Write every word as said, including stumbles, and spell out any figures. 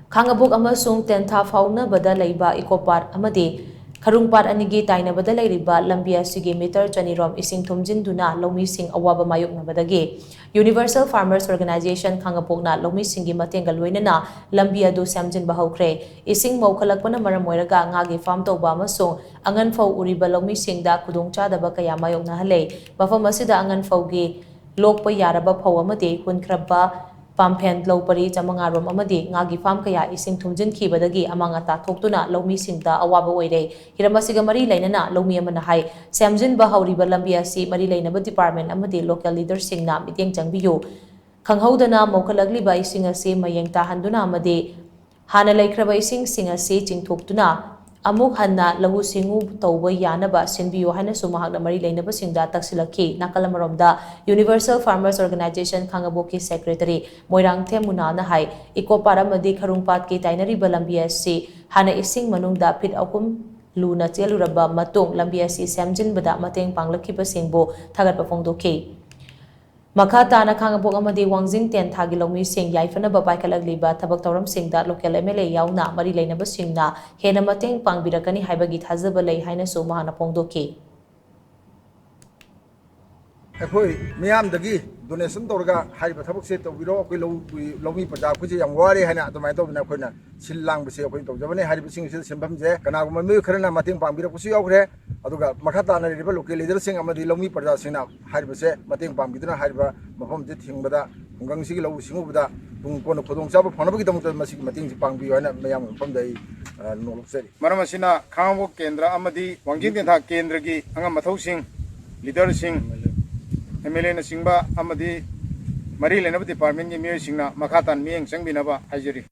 ꯈꯥꯡꯉꯕꯣꯛ ꯑꯃꯁꯨꯡ ꯇꯦꯟꯊꯥ ꯐꯥꯎꯅꯕꯗ ꯂꯩꯕ ꯏꯀꯣ ꯄꯥꯠ ꯑꯃꯗꯤ ꯈꯔꯨꯡ ꯄꯥꯠ ꯑꯅꯤꯒꯤ ꯇꯥꯏꯅꯕꯗ ꯂꯩꯔꯤꯕ ꯂꯝꯕꯤ ꯑꯁꯤꯒꯤ ꯃꯤꯇꯔ ꯆꯅꯤꯔꯣꯝ ꯏꯁꯤꯡ ꯊꯨꯝꯖꯤꯟꯗꯨꯅ ꯂꯧꯃꯤꯁꯤꯡ ꯑꯋꯥꯕ ꯃꯥꯌꯣꯛꯅꯕꯗꯒꯤ Universal Farmers Organization ꯈꯥꯡꯉꯕꯣꯛꯅ ꯂꯧꯃꯤꯁꯤꯡꯒꯤ ꯃꯇꯦꯡꯒ ꯂꯣꯏꯅꯅ ꯂꯝꯕꯤ ꯑꯗꯨ ꯁꯦꯝꯖꯤꯟꯕ ꯍꯧꯈ꯭ꯔꯦ꯫ ꯏꯁꯤꯡ ꯃꯧꯈꯠꯂꯛꯄꯅ ꯃꯔꯝ ꯑꯣꯏꯔꯒ ꯉꯥꯒꯤ ꯐꯥꯔꯝ ꯇꯧꯕ ꯑꯃꯁꯨꯡ ꯑꯉꯟ ꯐꯧ ꯎꯔꯤꯕ ꯂꯧꯃꯤꯁꯤꯡꯗ ꯈꯨꯗꯣꯡꯆꯥꯗꯕ ꯀꯌꯥ ꯃꯥꯌꯣꯛꯅꯍꯜꯂꯦ꯫ ꯃꯐꯝ ꯑꯁꯤꯗ ꯑꯉꯟ ꯐꯧꯒꯤ ꯂꯣꯛꯄ ꯌꯥꯔꯕ ꯐꯧ ꯑꯃꯗꯤ ꯍꯨꯟꯈ꯭ꯔꯕ ꯄꯥꯝꯐꯦꯟ ꯂꯧ ꯄꯔꯤ ꯆꯥꯃꯉꯥ ꯔꯣꯝ ꯑꯃꯗꯤ ꯉꯥꯒꯤ ꯐꯥꯔꯝ ꯀꯌꯥ ꯏꯁꯤꯡ ꯊꯨꯝꯖꯤꯟꯈꯤꯕꯗꯒꯤ ꯑꯃꯥꯡ ꯑꯇꯥ ꯊꯣꯛꯇꯨꯅ ꯂꯧꯃꯤꯁꯤꯡꯗ ꯑꯋꯥꯕ ꯑꯣꯏꯔꯦ꯫ ꯍꯤꯔꯝ ꯑꯁꯤꯒ ꯃꯔꯤ ꯂꯩꯅꯅ ꯂꯧꯃꯤ ꯑꯃꯅ ꯍꯥꯏ, ꯁꯦꯝꯖꯤꯟꯕ ꯍꯧꯔꯤꯕ ꯂꯝꯕꯤ ꯑꯁꯤ ꯃꯔꯤ ꯂꯩꯅꯕ ꯗꯤꯄꯥꯔꯠꯃꯦꯟ ꯑꯃꯗꯤ ꯂꯣꯀꯦꯜ ꯂꯤꯗꯔꯁꯤꯡꯅ ꯃꯤꯠꯌꯦꯡ ꯆꯪꯕꯤꯌꯨ꯫ ꯈꯪꯍꯧꯗꯅ ꯃꯧꯈꯠꯂꯛꯂꯤꯕ ꯏꯁꯤꯡ ꯑꯁꯤ ꯃꯌꯦꯡ ꯇꯥꯍꯟꯗꯨꯅ ꯑꯃꯗꯤ ꯍꯥꯟꯅ ꯂꯩꯈ꯭ꯔꯕ ꯏꯁꯤꯡꯁꯤꯡ ꯑꯁꯤ ꯆꯤꯡꯊꯣꯛꯇꯨꯅ ꯑꯃꯨꯛ ꯍꯟꯅ ꯂꯧꯎ ꯁꯤꯡꯎ ꯇꯧꯕ ꯌꯥꯅꯕ ꯁꯤꯟꯕꯤꯌꯨ ꯍꯥꯏꯅꯁꯨ ꯃꯍꯥꯛꯅ ꯃꯔꯤ ꯂꯩꯅꯕꯁꯤꯡꯗ ꯇꯛꯁꯤꯜꯂꯛꯈꯤ꯫ ꯅꯥꯀꯜ ꯑꯃꯔꯣꯝꯗ Universal Farmers Organization ꯈꯥꯡꯉꯕꯣꯛꯀꯤ ꯁꯦꯀ꯭ꯔꯦꯇꯔꯤ ꯃꯣꯏꯔꯥꯡꯊꯦꯝ ꯃꯨꯅꯥꯅ ꯍꯥꯏ, ꯏꯀꯣ ꯄꯥꯠ ꯑꯃꯗꯤ ꯈꯔꯨꯡ ꯄꯥꯠꯀꯤ ꯇꯥꯏꯅꯔꯤꯕ ꯂꯝꯕꯤ ꯑꯁꯤ ꯍꯥꯟꯅ ꯏꯁꯤꯡ ꯃꯅꯨꯡꯗ ꯐꯤꯠ ꯑꯍꯨꯝ ꯂꯨꯅ ꯆꯦꯜꯂꯨꯔꯕ ꯃꯇꯨꯡ ꯂꯝꯕꯤ ꯑꯁꯤ ꯁꯦꯝꯖꯤꯟꯕꯗ ꯃꯇꯦꯡ ꯄꯥꯡꯂꯛꯈꯤꯕꯁꯤꯡꯕꯨ ꯊꯥꯒꯠꯄ ꯐꯣꯡꯗꯣꯛꯈꯤ꯫ ꯃꯈꯥ ꯇꯥꯅ ꯈꯥꯡꯉꯕꯣꯛ ꯑꯃꯗꯤ ꯋꯥꯡꯖꯤꯡ ꯇꯦꯟꯊꯥꯒꯤ ꯂꯧꯃꯤꯁꯤꯡ ꯌꯥꯏꯐꯅꯕ ꯄꯥꯏꯈꯠꯂꯛꯂꯤꯕ ꯊꯕꯛ ꯊꯧꯔꯝꯁꯤꯡꯗ ꯂꯣꯀꯦꯜ ꯑꯦꯝ ꯑꯦꯜ ꯑꯦ ꯌꯥꯎꯅ ꯃꯔꯤ ꯂꯩꯅꯕꯁꯤꯡꯅ ꯍꯦꯟꯅ ꯃꯇꯦꯡ ꯄꯥꯡꯕꯤꯔꯛꯀꯅꯤ ꯍꯥꯏꯕꯒꯤ ꯊꯥꯖꯕ ꯂꯩ ꯍꯥꯏꯅꯁꯨ ꯃꯍꯥꯛꯅ ꯐꯣꯡꯗꯣꯛꯈꯤ꯫ ꯑꯩꯈꯣꯏ ꯃꯤꯌꯥꯝꯗꯒꯤ ꯗꯣꯅꯦꯁꯟ ꯇꯧꯔꯒ ꯍꯥꯏꯔꯤꯕ ꯊꯕꯛꯁꯦ ꯇꯧꯕꯤꯔꯣ, ꯑꯩꯈꯣꯏ ꯂꯧ ꯂꯧꯃꯤ ꯄ꯭ꯔꯖꯥ ꯑꯩꯈꯣꯏꯁꯦ ꯌꯥꯝ ꯋꯥꯔꯦ ꯍꯥꯏꯅ ꯑꯗꯨꯃꯥꯏꯅ ꯇꯧꯗꯅ ꯑꯩꯈꯣꯏꯅ ꯁꯤꯜ ꯂꯥꯡꯕꯁꯦ ꯑꯩꯈꯣꯏꯅ ꯇꯧꯖꯕꯅꯦ꯫ ꯍꯥꯏꯔꯤꯕꯁꯤꯡ ꯑꯁꯤꯗ ꯁꯤꯟꯐꯝꯁꯦ ꯀꯅꯥꯒꯨꯝꯕ ꯃꯤꯑꯣꯏ ꯈꯔꯅ ꯃꯇꯦꯡ ꯄꯥꯡꯕꯤꯔꯛꯄꯁꯨ ꯌꯥꯎꯈ꯭ꯔꯦ꯫ ꯑꯗꯨꯒ ꯃꯈꯥ ꯇꯥꯅ ꯂꯩꯔꯤꯕ ꯂꯣꯀꯦꯜ ꯂꯤꯗꯔꯁꯤꯡ ꯑꯃꯗꯤ ꯂꯧꯃꯤ ꯄ꯭ꯔꯖꯥꯁꯤꯡꯅ ꯍꯥꯏꯔꯤꯕꯁꯦ ꯃꯇꯦꯡ ꯄꯥꯡꯕꯤꯗꯨꯅ ꯍꯥꯏꯔꯤꯕ ꯃꯐꯝꯁꯦ ꯊꯤꯡꯕꯗ, ꯈꯨꯡꯒꯪꯁꯤꯒꯤ ꯂꯧꯎ ꯁꯤꯡꯎꯕꯗ ꯇꯨꯡ ꯀꯣꯟꯅ ꯈꯨꯗꯣꯡꯆꯥꯕ ꯐꯪꯅꯕꯒꯤꯗꯃꯛꯇ ꯃꯁꯤꯒꯤ ꯃꯇꯦꯡꯁꯤ ꯄꯥꯡꯕꯤꯌꯨ ꯍꯥꯏꯅ ꯃꯌꯥꯝꯒꯤ ꯃꯐꯝꯗ ꯑꯩ ꯅꯣꯛꯆꯔꯤ꯫ ꯃꯔꯝ ꯑꯁꯤꯅ ꯈꯥꯡꯉꯕꯣꯛ ꯀꯦꯟꯗ꯭ꯔ ꯑꯃꯗꯤ ꯋꯥꯡꯖꯤꯡ ꯇꯦꯟꯊꯥ ꯀꯦꯟꯗ꯭ꯔꯒꯤ ꯑꯉꯝ ꯑꯊꯧꯁꯤꯡ, ꯂꯤꯗꯔꯁꯤꯡ, ꯑꯦꯝ ꯑꯦꯜ ꯑꯦꯅꯆꯤꯡꯕ ꯑꯃꯗꯤ ꯃꯔꯤ ꯂꯩꯅꯕ ꯗꯤꯄꯥꯔꯠꯃꯦꯟꯒꯤ ꯃꯤꯑꯣꯏꯁꯤꯡꯅ ꯃꯈꯥ ꯇꯥꯅ ꯃꯤꯠꯌꯦꯡ ꯆꯪꯕꯤꯅꯕ ꯍꯥꯏꯖꯔꯤ꯫